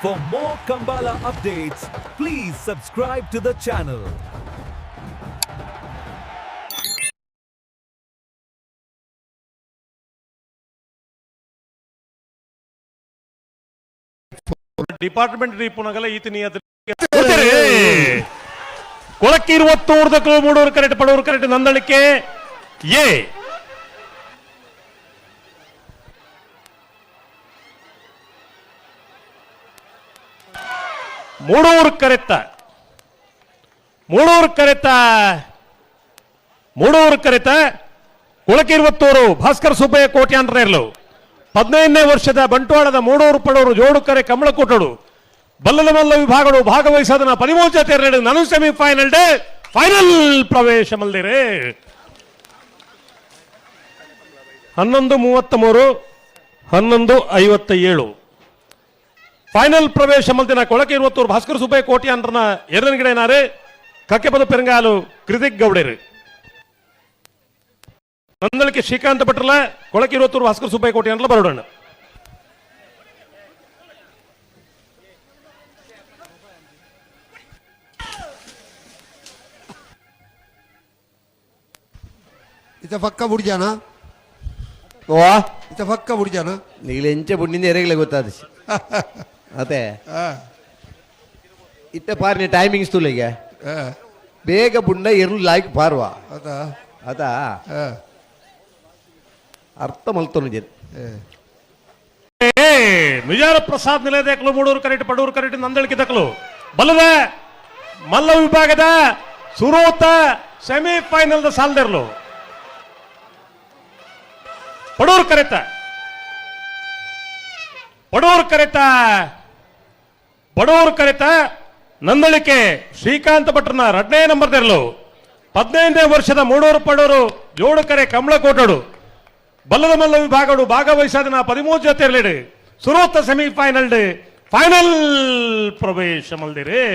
For more Kambala updates, please subscribe to the channel. Department ರೀಪುನಗಲ ಈತ ಕೊಳಕ್ಕೆ ಇರುವತ್ತೂರ್ದಕ್ಕೂ Moodur correct, Padur correct. Nandalike ಎ. ಮೂಡೂರು ಕರೆತ್ತ, ಮೂಡೂರು ಕರೆತ್ತ, ಮೂಡೂರು ಕರೆತ ಕೊಳಕಿರುವತ್ತೂರು ಭಾಸ್ಕರ್ ಸುಬ್ಬಯ್ಯ ಕೋಟ್ಯಾಂತರ. 15ನೇ ವರ್ಷದ ಬಂಟ್ವಾಳದ ಮೂಡೂರು ಪಡೂರು ಜೋಡುಕರೆ ಕಮಲಕೋಟಡು ಬಲ್ಲದ ಮಲ್ಲ ವಿಭಾಗಗಳು ಭಾಗವಹಿಸೋದನ್ನ 13 ಜೊತೆ ಎರಡು ನಾನು ಸೆಮಿಫೈನಲ್ ಡೇ ಫೈನಲ್ ಪ್ರವೇಶ ಮಲ್ದಿರಿ. 11:33, 11:57 ಫೈನಲ್ ಪ್ರವೇಶ ಮಲ್ದಿನ ಕೊಳಕೆ ಇರುವತ್ತೂರು ಭಾಸ್ಕರ್ ಸುಬ್ಬಯ್ಯ ಕೋಟ್ಯಾಂಡ್ರನ ಎರಡನೇ ಗಿಡ ಕಕ್ಕೆಪದ ಪೆರಂಗಾಲು ಕೃತಿಕ್ ಗೌಡೇರು. ನಂದಳಿಕೆ ಶ್ರೀಕಾಂತ ಭಟ್ರಲ ಕೊಳಕೆ ಇರುವತ್ತೂರು ಭಾಸ್ಕರ್ ಸುಬ್ಬಯ್ಯ ಕೋಟ್ಯಾಂಡ್ಲ ಬರೋಡಣ್ಣ. ಇತ ಪಕ್ಕ ಬುಡ್ಜಾನ. ಓ. ಇತ ಪಕ್ಕ ಬುಡ್ಜಾನ. ನೀಗಳು ಎಂಚ ಬುಣ್ಣಿಂದ ಎರೆಗಲೆ ಗೊತ್ತಾದ ಅದೇ. ಇತ್ತ ಪಾರ್ನಿ ಟೈಮಿಂಗ್ಸ್ ತುಲಿಗೆ ಬೇಗ ಬುಂಡ ಎರ್ಲು ಲಾಯ್ಕ್ ಪಾರ್ವ. ಅದ. ಅದ. ಅರ್ಥ ಮಲ್ತೊನು ಜನ್. ಮಿಜಾರ ಪ್ರಸಾದ್ ನಿಲಯದಕ್ಕಲು ಮೂಡೂರು ಕರೆಕ್ಟ್, ಪಡೂರು ಕರೆಕ್ಟ್. ನಂದಳಿಕೆ ದಕ್ಕಲು ಬಲ್ಲದ ಮಲ್ಲ ವಿಭಾಗದ ಸುರೋತ ಸೆಮಿಫೈನಲ್ the ಸಾಲ್ದೆರ್ಲು. ಪಡೂರು ಕರೆತ, ಪಡೂರು ಕರೆತ, ಪಡೂರು ಕರೆತ ನಂದಳಿಕೆ ಶ್ರೀಕಾಂತ ಭಟ್ರನ ಎರಡನೇ ನಂಬರ್ ದೆರ್ಲು. 15ನೇ ವರ್ಷದ ಮೂಡೂರು ಪಡೂರು ಜೋಡುಕರೆ ಕಮಲಕೋಟಡು ಬಲ್ಲದ ಮಲ್ಲ ವಿಭಾಗಡು ಭಾಗವಹಿಸೋದನ್ನ 13 ಜೊತೆ ಇರಲಿಡಿ ಸುರೋತ ಸೆಮಿಫೈನಲ್ ಫೈನಲ್ ಪ್ರವೇಶ ಮಲ್ದಿರಿ.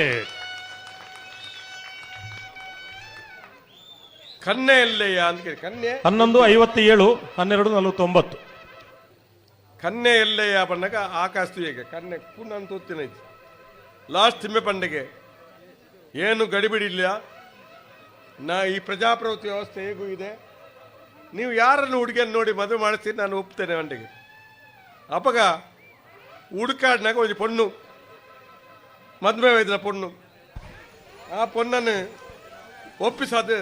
ಕನ್ನೆ ಎಲ್ಲಯ್ಯ ಅಂತ ಕೇಳಿ ಕನ್ನೆ. 11:57, 12:49. ಕನ್ನೆ ಎಲ್ಲಯ್ಯ ಪಂಡಗ ಆಕಾಶ ತುಯ್ಯಗೆ ಕನ್ನೆ ಪುನಃ ತೂತಿನೈತಿ ಲಾಸ್ಟ್ ತಿಮ್ಮೆ ಪಂಡಿಗೆ ಏನು ಗಡಿಬಿಡಿ ಇಲ್ಲ. ನಾ ಈ ಪ್ರಜಾಪ್ರಭುತ್ವ ವ್ಯವಸ್ಥೆ ಹೇಗೂ ಇದೆ. ನೀವು ಯಾರನ್ನು ಹುಡುಗಿಯನ್ನು ನೋಡಿ ಮದುವೆ ಮಾಡಿಸ್ತೀರಿ, ನಾನು ಒಪ್ತೇನೆ ಪಂಡಿಗೆ. ಅಪಗ ಹುಡುಕಾಡ್ನಾಗ ಒಂದು ಪೊಣ್ಣು ಮದುವೆ ವೈದ್ಯನ ಪೊಣ್ಣು, ಆ ಪೊಣ್ಣನ್ನು ಒಪ್ಪಿಸೋದು.